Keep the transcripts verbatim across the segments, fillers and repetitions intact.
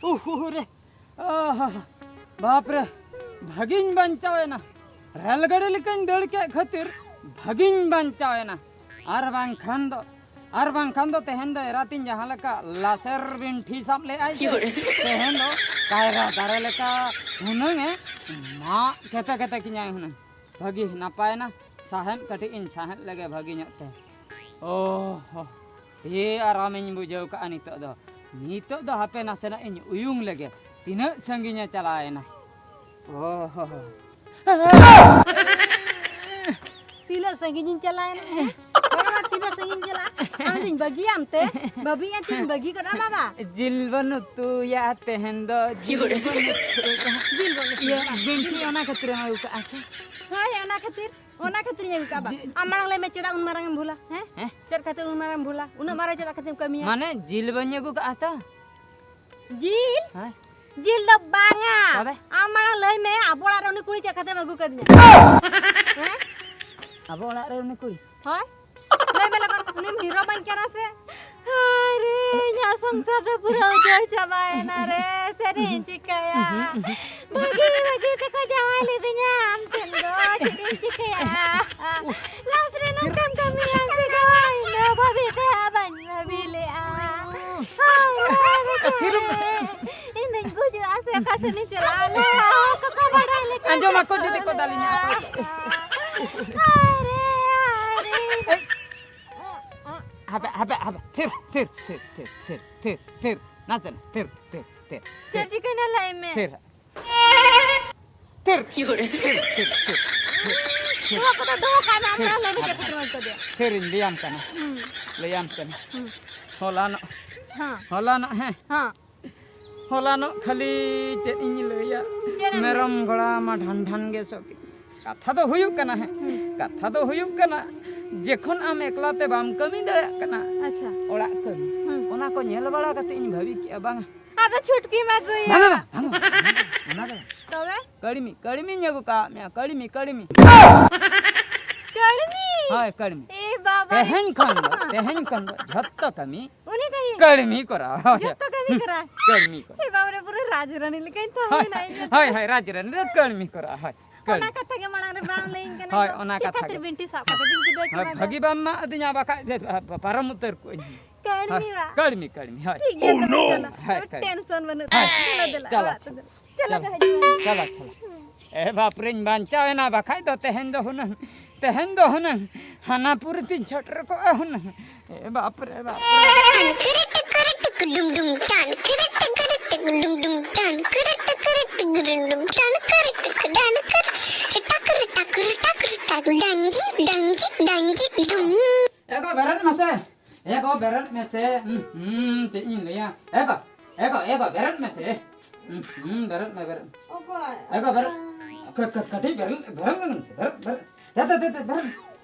ᱩᱦᱩ ᱨᱮ, ᱟᱦᱟ, ᱵᱟᱯ ᱨᱮ, ᱵᱷᱟᱹᱜᱤᱧ ᱵᱟᱧᱪᱟᱣ ᱮᱱᱟ᱾ ᱨᱮᱞ ᱜᱟᱹᱰᱤ ᱞᱮᱠᱟᱧ ᱫᱟᱹᱲ ᱠᱮᱫ ᱠᱷᱟᱹᱛᱤᱨ ᱵᱷᱟᱹᱜᱤᱧ ᱵᱟᱧᱪᱟᱣ ᱮᱱᱟ᱾ ᱟᱨ ᱵᱟᱝᱠᱷᱟᱱ ᱫᱚ, ᱟᱨ ᱵᱟᱝᱠᱷᱟᱱ ᱫᱚ ᱛᱮᱦᱮᱧ ᱫᱚ ᱮᱨᱟᱛᱤᱧ ᱡᱟᱦᱟᱸ ᱞᱮᱠᱟ ᱞᱟᱥᱮᱨ ᱵᱤᱱᱴᱷᱤ ᱥᱟᱵ ᱞᱮᱫᱟᱭ ᱥᱮ, ᱛᱮᱦᱮᱧ ᱫᱚ ᱠᱟᱭᱨᱟ ᱫᱟᱨᱮ ᱞᱮᱠᱟ ᱦᱩᱱᱟᱹᱝ ᱮ ᱢᱟᱜ ᱠᱮᱛᱮ ᱠᱮᱛᱮ ᱠᱤᱧᱟᱭ ᱦᱩᱱᱟᱹᱝ᱾ ᱵᱷᱟᱹᱜᱤ ᱱᱟᱯᱟᱭ ᱮᱱᱟ, ᱥᱟᱦᱮᱫ ᱠᱟᱹᱴᱤᱡ ᱤᱧ ᱥᱟᱦᱮᱫ ᱞᱮᱜᱮ ᱵᱷᱟᱹᱜᱤ ᱧᱚᱜ ᱛᱮ᱾ ᱳ ᱦᱳ, ᱟᱹᱰᱤ ᱟᱨᱟᱢᱤᱧ ᱵᱩᱡᱷᱟᱹᱣ ᱠᱟᱜᱼᱟ ᱱᱤᱛᱚᱜ ᱫᱚ᱾ ᱱᱤᱛᱚᱜ ᱫᱚ ᱦᱟᱯᱮ ᱱᱟᱥᱮᱱᱟᱜ ᱤᱧ ᱩᱭᱩᱝ ᱞᱮᱜᱮ, ᱛᱤᱱᱟᱹᱜ ᱥᱟᱺᱜᱤᱧᱮ ᱪᱟᱞᱟᱣᱮᱱᱟ᱾ ᱳ ᱦᱳ ᱦᱳ᱾ ᱛᱤᱱᱟᱹᱜ ᱥᱟᱺᱜᱤᱧᱤᱧ ᱪᱟᱞᱟᱣᱮᱱᱟ, ᱦᱮᱸ? ᱵᱟᱵᱟ, ᱛᱤᱱᱟᱹᱜ ᱥᱟᱺᱜᱤᱧ ᱪᱟᱞᱟᱜᱼᱟ? ᱟᱢ ᱫᱚᱧ ᱵᱟᱹᱜᱤᱭᱟᱢ ᱛᱮ? ᱵᱟᱹᱵᱤᱭᱟ ᱛᱤᱧ ᱵᱟᱹᱜᱤ ᱠᱚᱫᱟ, ᱵᱟᱵᱟ᱾ ᱡᱤᱞ ᱵᱚᱱ ᱩᱛᱩᱭᱟ ᱛᱮᱦᱮᱧ ᱫᱚ, ᱡᱤᱞ ᱵᱚᱱ ᱩᱛᱩᱭᱟ᱾ ᱡᱤᱞ ᱵᱚᱱ ᱩᱛᱩᱭᱟ᱾ ᱤᱭᱟᱹ, ᱵᱤᱱᱴᱷᱤ ᱚᱱᱟ ᱠᱷᱟᱹᱛᱤᱨ ᱮᱢ ᱟᱹᱜᱩ ᱠᱟᱜᱼᱟ ᱥᱮ? ᱦᱳᱭ, ᱚᱱᱟ ᱠᱷᱟᱹᱛᱤᱨ, ᱚᱱᱟ ᱠᱷᱟᱹᱛᱤᱨᱤᱧ ᱟᱹᱜᱩ ᱠᱟᱜᱼᱟ, ᱵᱟ᱾ ᱡᱤ- ᱟᱢ ᱢᱟᱲᱟᱝ ᱞᱟᱹᱭ ᱢᱮ, ᱪᱮᱫᱟᱜ ᱩᱱ ᱢᱟᱨᱟᱝ ᱮᱢ ᱵᱷᱩᱞᱟ, ᱦᱮᱸ? ᱦᱮᱸ? ᱪᱮᱫ ᱠᱷᱟᱹᱛᱤᱨ ᱩᱱ ᱢᱟᱨᱟᱝ ᱮᱢ ᱵᱷᱩᱞᱟ? ᱩᱱᱟᱹᱜ ᱢᱟᱨᱟᱝ ᱪᱮᱫᱟᱜ ᱠᱷᱟᱹᱛᱤᱨ ᱮᱢ ᱠᱟᱹᱢᱤᱭᱟ? ᱢᱟᱱᱮ, ᱡᱤᱞ ᱵᱟᱹᱧ ᱟᱹᱜᱩ ᱠᱟᱜᱼᱟ ᱛᱚ᱾ ᱡᱤᱞ? ᱦᱮᱸ? ᱡᱤᱞ ᱫᱚ ᱵᱟᱝᱟ᱾ ᱛᱚᱵᱮ? ᱟᱢ ᱢᱟᱲᱟᱝ ᱞᱟᱹᱭ ᱢᱮ, ᱟᱵᱚ ᱚᱲᱟᱜ ᱨᱮ ᱩᱱᱤ ᱠᱩᱲᱤ ᱪᱮᱫ ᱠᱷᱟᱹᱛᱤᱨ ᱮᱢ ᱟᱹᱜᱩ ᱠᱟᱫᱤᱧᱟ? ᱦᱮᱸ? ᱟᱵᱚ ᱚᱲᱟᱜ ᱨᱮ ᱩᱱᱤ ᱠᱩᱲᱤ? ᱦᱳᱭ᱾ ᱞᱟᱹᱭ ᱢᱮ ᱞᱚᱜᱚᱱ, ᱩᱱᱤᱢ ᱦᱤᱨᱳ ᱵᱟᱹᱧ ᱠᱟᱱᱟ ᱥᱮ? ᱦᱟᱭ ᱨᱮ, ᱤᱧᱟᱹᱜ ᱥᱚᱝᱥᱟᱨ ᱫᱚ ᱯᱩᱨᱟᱹ ᱩᱡᱟᱹᱲ ᱪᱟᱵᱟᱭᱮᱱᱟ ᱨᱮ᱾ ᱪᱮᱫ ᱤᱧ ᱪᱤᱠᱟᱹᱭᱟ? ᱵᱷᱟᱹᱜᱤ ᱵᱷᱟᱹᱜᱤ ᱛᱮᱠᱚ ᱡᱟᱶᱟᱭ ᱞᱤᱫᱤᱧᱟ, ᱟᱢ ᱴᱷᱮᱱ ᱫᱚ ᱪᱮᱫ ᱤᱧ ᱪᱤᱠᱟᱹᱭᱟ? ᱞᱟᱥ ᱨᱮ ᱱᱚᱝᱠᱟᱢ ᱠᱟᱹᱢᱤᱭᱟ ᱥᱮ ᱫᱚ ᱤᱧ ᱫᱚ ᱵᱷᱟᱹᱵᱤ ᱛᱮ ᱦᱚᱸ ᱵᱟᱹᱧ ᱵᱷᱟᱹᱵᱤ ᱞᱮᱜᱼᱟ᱾ ᱦᱟᱭ ᱨᱮ᱾ ᱛᱷᱤᱨ ᱢᱮ᱾ ᱤᱧ ᱫᱚᱧ ᱜᱩᱡᱩᱜᱼᱟ ᱥᱮ ᱚᱠᱟ ᱥᱮᱫ ᱤᱧ ᱪᱟᱞᱟᱜᱼᱟ? ᱞᱟᱹᱭ ᱢᱮ, ᱚᱠᱟ ᱠᱚ ᱵᱟᱰᱟᱭ ᱞᱮᱠᱟ ᱟᱸᱡᱚᱢ ᱟᱠᱚ ᱡᱩᱫᱤ ᱠᱚ ᱫᱟᱞᱤᱧᱟ ᱟᱠᱚ᱾ ᱦᱟᱭ ᱨᱮ, ᱦᱟᱭ ᱨᱮ᱾ ᱮᱭ, ᱦᱟᱯᱮ, ᱦᱟᱯᱮ, ᱦᱟᱯᱮ, ᱛᱷᱤᱨ, ᱛᱷᱤᱨ, ᱛᱷᱤᱨ᱾ ᱱᱟᱥᱮᱱᱟᱜ, ᱛᱷᱤᱨ, ᱛᱷᱤᱨ, ᱛᱷᱤᱨ, ᱛᱷᱤᱨ᱾ ᱪᱮᱫ ᱪᱤᱠᱟᱹᱭᱱᱟ ᱞᱟᱹᱭ ᱢᱮ? ᱛᱷᱤᱨ᱾ ᱛᱷᱤᱨ᱾ ᱛᱷᱤᱨ, ᱛᱷᱤᱨ, ᱛᱷᱤᱨ, ᱛᱷᱤᱨ, ᱛᱷᱤᱨ᱾ ᱱᱚᱣᱟ ᱠᱚᱫᱚ ᱫᱚᱦᱚ ᱠᱟᱜ ᱢᱮ, ᱟᱢ ᱛᱷᱤᱨ, ᱢᱟᱲᱟᱝ ᱞᱟᱹᱭ ᱢᱮ ᱪᱮᱫ ᱠᱷᱟᱹᱛᱤᱨ ᱮᱢ ᱟᱹᱜᱩ ᱠᱟᱫᱮᱭᱟ? ᱛᱷᱤᱨ, ᱤᱧ ᱞᱟᱹᱭᱟᱢ ᱠᱟᱱᱟ᱾ ᱦᱩᱸ᱾ ᱞᱟᱹᱭᱟᱢ ᱠᱟᱱᱟ᱾ ᱦᱩᱸ᱾ ᱦᱚᱞᱟᱱᱚᱜ, ᱦᱮᱸ᱾ ᱦᱚᱞᱟᱱᱚᱜ, ᱦᱮᱸ᱾ ᱦᱚᱞᱟᱱᱚᱜ ᱠᱷᱟᱹᱞᱤ ᱪᱮᱫ ᱤᱧ ᱞᱟᱹᱭᱟ? ᱪᱮᱫ ᱮᱢ ᱞᱟᱹᱭᱟ? ᱢᱮᱨᱚᱢ ᱜᱚᱲᱟ ᱢᱟ ᱰᱷᱟᱱ ᱰᱷᱟᱱ ᱜᱮ ᱥᱚᱜ ᱠᱮᱫ᱾ ᱠᱟᱛᱷᱟ ᱫᱚ ᱦᱩᱭᱩᱜ ᱠᱟᱱᱟ, ᱦᱮᱸ, ᱦᱩᱸ᱾ ᱠᱟᱛᱷᱟ ᱫᱚ ᱦᱩᱭᱩᱜ ᱠᱟᱱᱟ, ᱡᱮᱠᱷᱚᱱ ᱟᱢ ᱮᱠᱞᱟ ᱛᱮ ᱵᱟᱢ ᱠᱟᱹᱢᱤ ᱫᱟᱲᱮᱭᱟᱜ ᱠᱟᱱᱟ, ᱟᱪᱪᱷᱟ᱾ ᱚᱲᱟᱜ ᱠᱟᱹᱢᱤ, ᱦᱩᱸ᱾ ᱚᱱᱟ ᱠᱚ ᱧᱮᱞ ᱵᱟᱲᱟ ᱠᱟᱛᱮ ᱤᱧ ᱵᱷᱟᱹᱵᱤ ᱠᱮᱜᱼᱟ, ᱵᱟᱝ᱾ ᱟᱫᱚ ᱪᱷᱩᱴᱠᱤᱢ ᱟᱹᱜᱩᱭᱟ᱾ ᱵᱟᱝᱟ, ᱵᱟᱝᱟ, ᱚᱱᱟ ᱫᱚ ᱵᱟᱝ᱾ ᱛᱚᱵᱮ? ᱠᱟᱹᱲᱢᱤ, ᱠᱟᱹᱲᱢᱤᱧ ᱟᱹᱜᱩ ᱠᱟᱜ ᱢᱮᱭᱟ, ᱠᱟᱹᱲᱢᱤ, ᱠᱟᱹᱲᱢᱤ᱾ ᱠᱟᱹᱲᱢᱤ? ᱦᱳᱭ, ᱠᱟᱹᱲᱢᱤ᱾ ᱮ ᱵᱟᱵᱟ ᱨᱮ᱾ ᱛᱮᱦᱮᱧ ᱠᱷᱚᱱ ᱫᱚ, ᱛᱮᱦᱮᱧ ᱠᱷᱚᱱ ᱫᱚ ᱡᱷᱚᱛᱚ ᱠᱟᱹᱢᱤ ᱩᱱᱤ ᱠᱟᱹᱢᱤ? ᱠᱟᱹᱲᱢᱤ ᱠᱚᱨᱟᱣ, ᱦᱳᱭ᱾ ᱡᱷᱚᱛᱚ ᱠᱟᱹᱢᱤ ᱠᱚᱨᱟᱣ? ᱠᱟᱹᱲᱢᱤ ᱠᱚᱨᱟᱣ᱾ ᱮ ᱵᱟᱵᱟ ᱨᱮ, ᱯᱩᱨᱟᱹ ᱨᱟᱡᱽ ᱨᱟᱱᱤ ᱞᱮᱠᱟᱧ ᱦᱳᱭ, ᱛᱟᱦᱮᱸᱭᱮᱱᱟ ᱤᱧ ᱫᱚ᱾ ᱦᱳᱭ, ᱦᱳᱭ, ᱨᱟᱡᱽ ᱨᱟᱱᱤ ᱨᱮ ᱠᱟᱹᱲᱢᱤ ᱠᱚᱨᱟᱣ, ᱦᱳᱭ᱾ ᱠᱟᱹᱲᱢᱤ᱾ ᱚᱱᱟ ᱠᱟᱛᱷᱟ ᱜᱮ ᱢᱟᱲᱟᱝ ᱨᱮ ᱵᱟᱢ ᱞᱟᱹᱭᱟᱹᱧ ᱠᱟᱱᱟ᱾ ᱦᱳᱭ, ᱚᱱᱟ ᱪᱮᱠᱟᱛᱮ ᱠᱟᱛᱷᱟ ᱜᱮ᱾ ᱵᱤᱱᱴᱤ ᱥᱟᱵ ᱠᱟᱛᱮ ᱵᱤᱱᱴᱤ ᱫᱚ ᱦᱳᱭ, ᱪᱮᱫ ᱵᱷᱟᱹᱜᱤ ᱵᱟᱢ ᱢᱟᱜ ᱟᱹᱫᱤᱧᱟ, ᱵᱟᱠᱷᱟᱡ ᱫᱚ ᱯᱟᱨᱚᱢ ᱩᱛᱟᱹᱨ ᱠᱚᱜᱼᱟᱹᱧ᱾ ᱠᱟᱹᱲᱢᱤ ᱦᱳᱭ, ᱵᱟ᱾ ᱠᱟᱹᱲᱢᱤ, ᱠᱟᱹᱲᱢᱤ, ᱦᱳᱭ᱾ ᱴᱷᱤᱠ ᱜᱮᱭᱟ, ᱛᱚᱵᱮ ᱪᱚᱞᱚ᱾ ᱦᱳᱭ, ᱠᱟᱹᱲᱢᱤ᱾ ᱴᱮᱱᱥᱚᱱ ᱵᱟᱹᱱᱩᱜ ᱦᱳᱭ, ᱛᱟᱢᱟ᱾ ᱫᱮᱞᱟ, ᱫᱮᱞᱟ, ᱪᱟᱞᱟᱜ, ᱚᱲᱟᱜ ᱛᱮ ᱫᱮᱞᱟ᱾ ᱪᱟᱞᱟᱜ, ᱪᱟᱞᱟᱜ, ᱪᱟᱞᱟᱜ᱾ ᱮ ᱵᱟᱯᱨᱮᱧ ᱵᱟᱧᱪᱟᱣ ᱮᱱᱟ, ᱵᱟᱠᱷᱟᱡ ᱫᱚ ᱛᱮᱦᱮᱧ ᱫᱚ ᱦᱩᱱᱟᱹᱝ, ᱛᱮᱦᱮᱧ ᱫᱚ ᱦᱩᱱᱟᱹᱝ ᱦᱟᱱᱟ ᱯᱩᱨᱤ ᱛᱤᱧ ᱪᱷᱚᱴᱨ ᱠᱚᱜᱼᱟ ᱦᱩᱱᱟᱹᱝ᱾ ᱮ ᱵᱟᱯᱨᱮ, ᱵᱟᱯᱨᱮ᱾ ᱰᱩᱢ ᱰᱩᱢ ᱴᱟᱱ ᱠᱤᱨᱤ ᱴᱤᱠᱤᱨᱤ ᱴᱤᱠ ᱰᱩᱢ ᱰᱩᱢ ᱴᱟᱱ ᱠᱤᱨᱤ ᱴᱤᱠᱤᱨᱤ ᱴᱤᱠ ᱰᱩᱢ ᱰᱩᱢ ᱴᱟᱱ ᱠᱤᱨᱤ ᱴᱤᱠ ᱰᱟᱱ ᱠᱤᱨᱤ ᱴᱤᱠ ᱴᱟᱠ ᱴᱟᱠ ᱴᱟᱠ ᱰᱟᱝᱜᱤ ᱰᱟᱝᱜᱤ ᱰᱟᱝᱜᱤ ᱰᱩᱢ᱾ ᱮ ᱜᱚ, ᱵᱮᱨᱮᱫ ᱢᱮᱥᱮ᱾ ᱮ ᱜᱚ, ᱵᱮᱨᱮᱫ ᱢᱮᱥᱮ᱾ ᱦᱩᱸ, ᱦᱩᱸ, ᱪᱮᱫ ᱤᱧ ᱞᱟᱹᱭᱟ? ᱮ ᱜᱚ, ᱮ ᱜᱚ, ᱮ ᱜᱚ, ᱵᱮᱨᱮᱫ ᱢᱮᱥᱮ᱾ ᱦᱩᱸ, ᱦᱩᱸ, ᱵᱮᱨᱮᱫ ᱢᱮ, ᱵᱮᱨᱮᱫ ᱢᱮ᱾ ᱚᱠᱚᱭ? ᱮ ᱜᱚ, ᱵᱮᱨᱮᱫ᱾ ᱠᱟᱹ-, ᱠᱟᱹ-, ᱠᱟᱹᱴᱤᱡ ᱵᱮᱨᱮᱫ, ᱵᱮᱨᱮᱫ ᱞᱮᱱ ᱢᱮᱥᱮ, ᱵᱮᱨᱮᱫ, ᱵᱮᱨᱮᱫ᱾ ᱫᱮ, ᱫᱮ, ᱫᱮ, ᱫᱮ, ᱵᱮᱨᱮᱫ᱾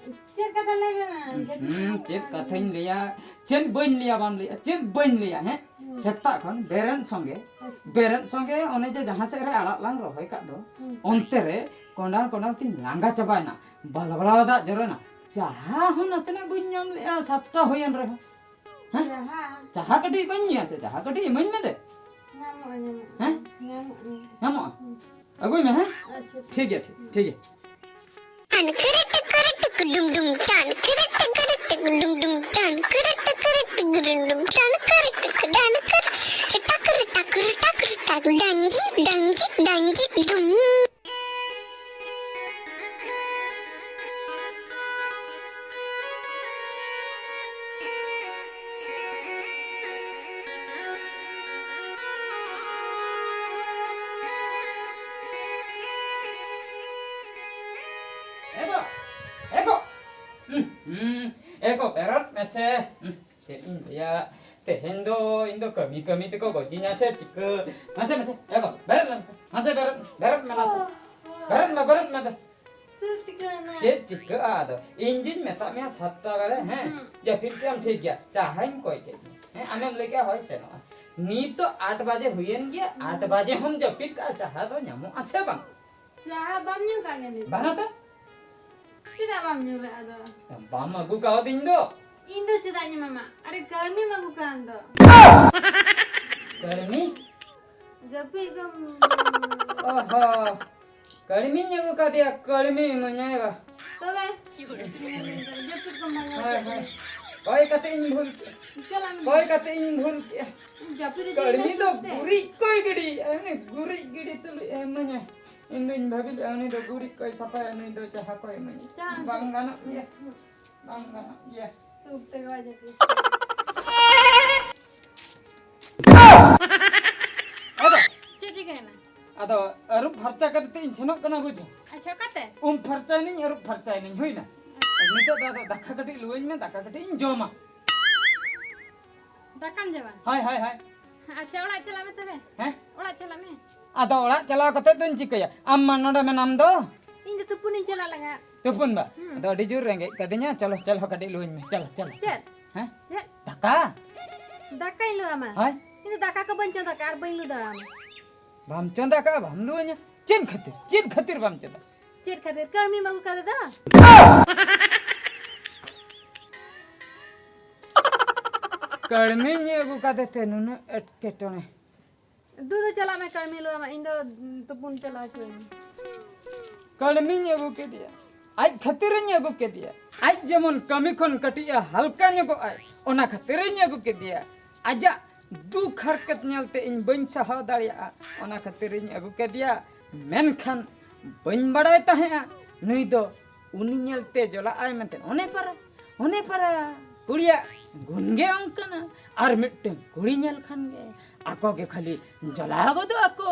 ᱪᱮᱫ ᱠᱟᱛᱷᱟ ᱞᱟᱹᱭ ᱢᱮ? ᱦᱩᱸ, ᱪᱮᱫ ᱠᱟᱛᱷᱟᱧ ᱞᱟᱹᱭᱟ? ᱪᱮᱫ ᱵᱟᱹᱧ ᱞᱟᱹᱭᱟ, ᱵᱟᱢ ᱞᱟᱹᱭᱟ? ᱪᱮᱫ ᱵᱟᱹᱧ ᱞᱟᱹᱭᱟ, ᱦᱮᱸ? ᱦᱩᱸ᱾ ᱥᱮᱛᱟᱜ ᱠᱷᱚᱱ ᱵᱮᱨᱮᱫ ᱥᱚᱸᱜᱮ, ᱟᱪᱪᱷᱟ᱾ ᱵᱮᱨᱮᱫ ᱥᱚᱸᱜᱮ ᱚᱱᱮ ᱡᱮ ᱡᱟᱦᱟᱸ ᱥᱮᱫ ᱨᱮ ᱟᱲᱟᱜ ᱞᱟᱝ ᱨᱚᱦᱚᱭ ᱠᱟᱜ ᱫᱚ, ᱦᱩᱸ᱾ ᱚᱱᱛᱮ ᱨᱮ ᱠᱚᱸᱰᱟᱞ ᱠᱚᱸᱰᱟᱞ ᱛᱤᱧ ᱞᱟᱸᱜᱟ ᱪᱟᱵᱟᱭᱮᱱᱟ᱾ ᱵᱟᱞᱟ ᱵᱟᱞᱟ ᱫᱟᱜ ᱡᱚᱨᱚᱭᱮᱱᱟ᱾ ᱪᱟᱦᱟ ᱦᱚᱸ ᱱᱟᱥᱮᱱᱟᱜ ᱵᱟᱹᱧ ᱧᱟᱢ ᱞᱮᱜᱼᱟ, ᱥᱟᱛᱴᱟ ᱦᱩᱭᱮᱱ ᱨᱮᱦᱚᱸ᱾ ᱦᱮᱸ? ᱪᱟᱦᱟ? ᱪᱟᱦᱟ ᱠᱟᱹᱴᱤᱡ ᱵᱟᱹᱧ ᱧᱩᱭᱟ ᱥᱮ? ᱪᱟᱦᱟ ᱠᱟᱹᱴᱤᱡ ᱤᱢᱟᱹᱧ ᱢᱮ ᱫᱮ᱾ ᱧᱟᱢᱚᱜᱼᱟ, ᱧᱟᱢᱚᱜᱼᱟ᱾ ᱦᱮᱸ? ᱧᱟᱢᱚᱜᱼᱟ᱾ ᱦᱩᱸ᱾ ᱟᱹᱜᱩᱭ ᱢᱮ, ᱦᱮᱸ? ᱟᱪᱪᱷᱟ᱾ ᱴᱷᱤᱠ ᱜᱮᱭᱟ, ᱴᱷᱤᱠ, ᱴᱷᱤᱠ ᱜᱮᱭᱟ᱾ ᱴᱟᱱ ᱠᱤᱨᱤ ᱴᱤᱠᱤᱨᱤ ᱴᱤᱠ ᱰᱩᱢ ᱰᱩᱢ ᱴᱟᱱ ᱠᱤᱨᱤ ᱴᱤᱠᱤᱨᱤ ᱴᱤᱠ ᱰᱩᱢ ᱰᱩᱢ ᱴᱟᱱ ᱠᱤᱨᱤ ᱴᱤᱠᱤᱨᱤ ᱴᱤᱠ ᱰᱩᱢ ᱰᱩᱢ ᱴᱟᱱ ᱠᱤᱨᱤ ᱴᱤᱠ ᱰᱟᱱ ᱠᱤᱨᱤ ᱴᱟᱠ ᱴᱟᱠ ᱴᱟᱠ ᱰᱟᱝᱜᱤ ᱰᱟᱝᱜᱤ ᱰᱟᱝᱜᱤ ᱰᱩᱢ᱾ ᱮ ᱜᱚ, ᱮ ᱜᱚ᱾ ᱦᱩᱸ, ᱦᱩᱸ, ᱮ ᱜᱚ, ᱵᱮᱨᱮᱫ ᱢᱮᱥᱮ᱾ ᱦᱩᱸ, ᱪᱮᱫ ᱤᱧ ᱞᱟᱹᱭᱟ, ᱛᱮᱦᱮᱧ ᱫᱚ ᱤᱧ ᱫᱚ ᱠᱟᱹᱢᱤ ᱠᱟᱹᱢᱤ ᱛᱮᱠᱚ ᱜᱚᱡᱤᱧᱟ ᱥᱮ ᱪᱤᱠᱟᱹ? ᱢᱟᱥᱮ, ᱢᱟᱥᱮ, ᱮ ᱜᱚ, ᱵᱮᱨᱮᱫ ᱞᱮ ᱢᱮᱥᱮ᱾ ᱢᱟᱥᱮ, ᱵᱮᱨᱮᱫ, ᱵᱮᱨᱮᱫ ᱢᱮ ᱱᱟᱥᱮ᱾ ᱵᱮᱨᱮᱫ ᱢᱮ, ᱵᱮᱨᱮᱫ ᱢᱮ ᱫᱮ᱾ ᱪᱮᱫ ᱪᱤᱠᱟᱹᱜᱼᱟ ᱟᱫᱚ? ᱤᱧ ᱡᱩᱧ ᱢᱮᱛᱟᱜ ᱢᱮᱭᱟ ᱥᱟᱛᱴᱟ ᱵᱮᱲᱟ, ᱦᱮᱸ? ᱦᱩᱸ᱾ ᱡᱟᱹᱯᱤᱫ ᱠᱮᱜ ᱟᱢ, ᱴᱷᱤᱠ ᱜᱮᱭᱟ, ᱪᱟ ᱦᱚᱸᱧ ᱠᱚᱭ ᱠᱮᱫ ᱢᱮᱭᱟ, ᱦᱮᱸ? ᱟᱢᱮᱢ ᱞᱟᱹᱭ ᱠᱮᱜᱼᱟ, ᱦᱳᱭ, ᱥᱮᱱᱚᱜᱼᱟ᱾ ᱱᱤᱛᱚᱜ ᱟᱴ ᱵᱟᱡᱮ ᱦᱩᱭᱮᱱ ᱜᱮᱭᱟ, ᱟᱴ ᱵᱟᱡᱮ ᱦᱚᱸᱢ ᱡᱟᱹᱯᱤᱫ ᱠᱟᱜᱼᱟ, ᱪᱟ ᱫᱚ ᱧᱟᱢᱚᱜ ᱟᱥᱮ ᱵᱟᱝ? ᱪᱟ ᱵᱟᱢ ᱧᱩ ᱠᱟᱜ ᱜᱮ ᱱᱤᱛ? ᱵᱟᱝᱟ ᱛᱚ᱾ ᱪᱮᱫᱟᱜ ᱵᱟᱢ ᱧᱩ ᱞᱮᱜᱼᱟ ᱫᱚ? ᱵᱟᱢ ᱟᱹᱜᱩ ᱠᱟᱣᱫᱤᱧ ᱫᱚ᱾ ᱤᱧ ᱫᱚ ᱪᱮᱫᱟᱜ ᱤᱧ ᱮᱢᱟᱢᱟ? ᱟᱹᱰᱤ ᱠᱟᱹᱲᱢᱤᱢ ᱟᱹᱜᱩ ᱠᱟᱱ ᱫᱚ᱾ ᱠᱟᱹᱲᱢᱤ? ᱡᱟᱹᱯᱤᱫ ᱫᱚᱢ ᱚᱦᱚ, ᱠᱟᱹᱲᱢᱤᱧ ᱟᱹᱜᱩ ᱠᱟᱫᱮᱭᱟ, ᱠᱟᱹᱲᱢᱤ ᱤᱢᱟᱹᱧᱟᱭ ᱵᱟ᱾ ᱛᱚᱵᱮ? ᱡᱟᱹᱯᱤᱫ ᱠᱚᱢ ᱵᱷᱟᱜᱟᱣ ᱦᱳᱭ, ᱠᱮᱫ ᱦᱳᱭ᱾ ᱫᱚ᱾ ᱠᱚᱭ ᱠᱟᱛᱮ ᱤᱧ ᱵᱷᱩᱞ ᱠᱮᱜᱼᱟ᱾ ᱪᱟᱞᱟᱜ ᱢᱮ᱾ ᱠᱚᱭ ᱠᱟᱛᱮ ᱤᱧ ᱵᱷᱩᱞ ᱠᱮᱜᱼᱟ᱾ ᱡᱟᱹᱯᱤᱫ ᱨᱮ ᱠᱟᱹᱲᱢᱤ ᱡᱟᱹᱯᱤᱫ ᱫᱚ ᱛᱮ᱾ ᱜᱩᱨᱤᱡ ᱠᱚᱭ ᱜᱤᱰᱤᱭᱮᱜᱼᱟ, ᱩᱱᱤ ᱜᱩᱨᱤᱡ ᱜᱤᱰᱤ ᱛᱩᱞᱩᱡ ᱮ ᱤᱢᱟᱹᱧᱟ᱾ ᱤᱧ ᱫᱩᱧ ᱵᱷᱟᱵᱤ ᱞᱮᱜᱼᱟ, ᱩᱱᱤ ᱫᱚ ᱜᱩᱨᱤᱡ ᱠᱚᱭ ᱥᱟᱯᱷᱟᱭᱟ, ᱱᱩᱭ ᱫᱚ ᱪᱟᱦᱟ ᱠᱚᱭ ᱤᱢᱟᱹᱧᱟ᱾ ᱪᱟᱦᱟ ᱵᱟᱝ ᱥᱮ? ᱜᱟᱱᱚᱜ ᱜᱮᱭᱟ, ᱵᱟᱝ ᱜᱟᱱᱚᱜ ᱜᱮᱭᱟ᱾ ᱥᱩᱠ ᱛᱮ ᱵᱟᱭ ᱡᱟᱹᱯᱤᱫ᱾ ᱟᱫᱚ ᱪᱮᱫ ᱪᱤᱠᱟᱹᱭᱮᱱᱟ? ᱟᱫᱚ ᱟᱹᱨᱩᱵ ᱯᱷᱟᱨᱪᱟ ᱠᱟᱛᱮ ᱤᱧ ᱥᱮᱱᱚᱜ ᱠᱟᱱᱟ, ᱵᱩᱡᱷᱟᱹᱣ᱾ ᱟᱪᱪᱷᱟ, ᱚᱠᱟᱛᱮ? ᱩᱢ ᱯᱷᱟᱨᱪᱟᱭᱮᱱᱟᱹᱧ, ᱟᱹᱨᱩᱵ ᱯᱷᱟᱨᱪᱟᱭᱮᱱᱟᱹᱧ, ᱦᱩᱭᱱᱟ᱾ ᱟᱪᱪᱷᱟ᱾ ᱱᱤᱛᱚᱜ ᱫᱚ ᱟᱫᱚ ᱫᱟᱠᱟ ᱠᱟᱹᱴᱤᱡ ᱞᱩᱣᱟᱹᱧ ᱢᱮ, ᱫᱟᱠᱟ ᱠᱟᱹᱴᱤᱡ ᱤᱧ ᱡᱚᱢᱟ᱾ ᱫᱟᱠᱟᱢ ᱡᱚᱢᱟ? ᱦᱳᱭ, ᱦᱳᱭ, ᱦᱳᱭ᱾ ᱟᱪᱪᱷᱟ, ᱚᱲᱟᱜ ᱪᱟᱞᱟᱜ ᱢᱮ ᱛᱚᱵᱮ᱾ ᱦᱮᱸ? ᱚᱲᱟᱜ ᱪᱟᱞᱟᱜ ᱢᱮ᱾ ᱟᱫᱚ ᱚᱲᱟᱜ ᱪᱟᱞᱟᱣ ᱠᱟᱛᱮ ᱫᱚᱧ ᱪᱤᱠᱟᱹᱭᱟ? ᱟᱢ ᱢᱟ ᱱᱚᱰᱮ ᱢᱮᱱᱟᱢ ᱫᱚ᱾ ᱤᱧ ᱫᱚ ᱛᱩᱯᱩᱱᱤᱧ ᱪᱟᱞᱟᱜ ᱞᱟᱜᱟᱜ᱾ ᱛᱩᱯᱩᱱ ᱵᱟ? ᱦᱩᱸ᱾ ᱟᱫᱚ ᱟᱹᱰᱤ ᱡᱳᱨ ᱨᱮᱸᱜᱮᱡ ᱠᱟᱫᱤᱧᱟ, ᱪᱚᱞᱚ, ᱪᱚᱞᱚ, ᱠᱟᱹᱴᱤᱡ ᱞᱩᱣᱟᱹᱧ ᱢᱮ, ᱪᱚᱞᱚ, ᱪᱚᱞᱚ᱾ ᱪᱮᱫ? ᱦᱮᱸ? ᱪᱮᱫ? ᱫᱟᱠᱟ᱾ ᱫᱟᱠᱟᱧ ᱞᱩ ᱟᱢᱟ? ᱦᱳᱭ᱾ ᱤᱧ ᱫᱚ ᱫᱟᱠᱟ ᱠᱚ ᱵᱟᱹᱧ ᱪᱚᱸᱫᱟ ᱠᱟᱜᱼᱟ ᱟᱨ ᱵᱟᱹᱧ ᱞᱩ ᱫᱟᱲᱮᱭᱟᱢᱟ᱾ ᱵᱟᱢ ᱪᱚᱸᱫᱟ ᱠᱟᱜᱼᱟ, ᱵᱟᱢ ᱞᱩᱣᱟᱹᱧᱟ? ᱪᱮᱫ ᱠᱷᱟᱹᱛᱤᱨ? ᱪᱮᱫ ᱠᱷᱟᱹᱛᱤᱨ ᱵᱟᱢ ᱪᱚᱸᱫᱟ? ᱪᱮᱫ ᱠᱷᱟᱹᱛᱤᱨ? ᱠᱟᱹᱲᱢᱤᱢ ᱟᱹᱜᱩ ᱠᱟᱫᱮ ᱫᱚ᱾ ᱠᱟᱹᱲᱢᱤᱧ ᱟᱹᱜᱩ ᱠᱟᱫᱮ ᱛᱮ ᱱᱩᱱᱟᱹᱜ ᱮᱴᱠᱮᱴᱚᱬᱮ᱾ ᱫᱩ ᱫᱚ ᱪᱟᱞᱟᱜ ᱢᱮ, ᱠᱟᱹᱲᱢᱤ ᱞᱩ ᱟᱢᱟ, ᱤᱧ ᱫᱚ ᱛᱩᱯᱩᱱ ᱪᱟᱞᱟᱣ ᱦᱚᱪᱚᱭᱤᱧ᱾ ᱠᱟᱹᱲᱢᱤᱧ ᱟᱹᱜᱩ ᱠᱮᱫᱮᱭᱟ, ᱟᱡ ᱠᱷᱟᱹᱛᱤᱨᱤᱧ ᱟᱹᱜᱩ ᱠᱮᱫᱮᱭᱟ᱾ ᱟᱡ ᱡᱮᱢᱚᱱ ᱠᱟᱹᱢᱤ ᱠᱷᱚᱱ ᱠᱟᱹᱴᱤᱡ ᱮ ᱦᱟᱞᱠᱟ ᱧᱚᱜᱚᱜ ᱟᱭ, ᱚᱱᱟ ᱠᱷᱟᱹᱛᱤᱨᱤᱧ ᱟᱹᱜᱩ ᱠᱮᱫᱮᱭᱟ᱾ ᱟᱡᱟᱜ ᱫᱩᱠ ᱦᱟᱨᱠᱮᱛ ᱧᱮᱞᱛᱮ ᱤᱧ ᱵᱟᱹᱧ ᱥᱟᱦᱟᱣ ᱫᱟᱲᱮᱭᱟᱜᱼᱟ, ᱚᱱᱟ ᱠᱷᱟᱹᱛᱤᱨᱤᱧ ᱟᱹᱜᱩ ᱠᱮᱫᱮᱭᱟ᱾ ᱢᱮᱱᱠᱷᱟᱱ ᱵᱟᱹᱧ ᱵᱟᱲᱟᱭ ᱛᱟᱦᱮᱸᱜᱼᱟ ᱱᱩᱭ ᱫᱚ ᱩᱱᱤ ᱧᱮᱞᱛᱮ ᱡᱚᱞᱟᱜ ᱟᱭ ᱢᱮᱱᱛᱮ᱾ ᱚᱱᱮ ᱯᱟᱨᱟ, ᱚᱱᱮ ᱯᱟᱨᱟ, ᱠᱩᱲᱤᱭᱟᱜ ᱜᱩᱱ ᱜᱮ ᱚᱱᱠᱟᱱᱟ᱾ ᱟᱨ ᱢᱤᱫᱴᱟᱝ ᱠᱩᱲᱤ ᱧᱮᱞ ᱠᱷᱟᱱ ᱜᱮ ᱟᱠᱚ ᱜᱮ ᱠᱷᱟᱹᱞᱤ ᱡᱚᱞᱟ ᱜᱚᱫᱚᱜ ᱟᱠᱚ᱾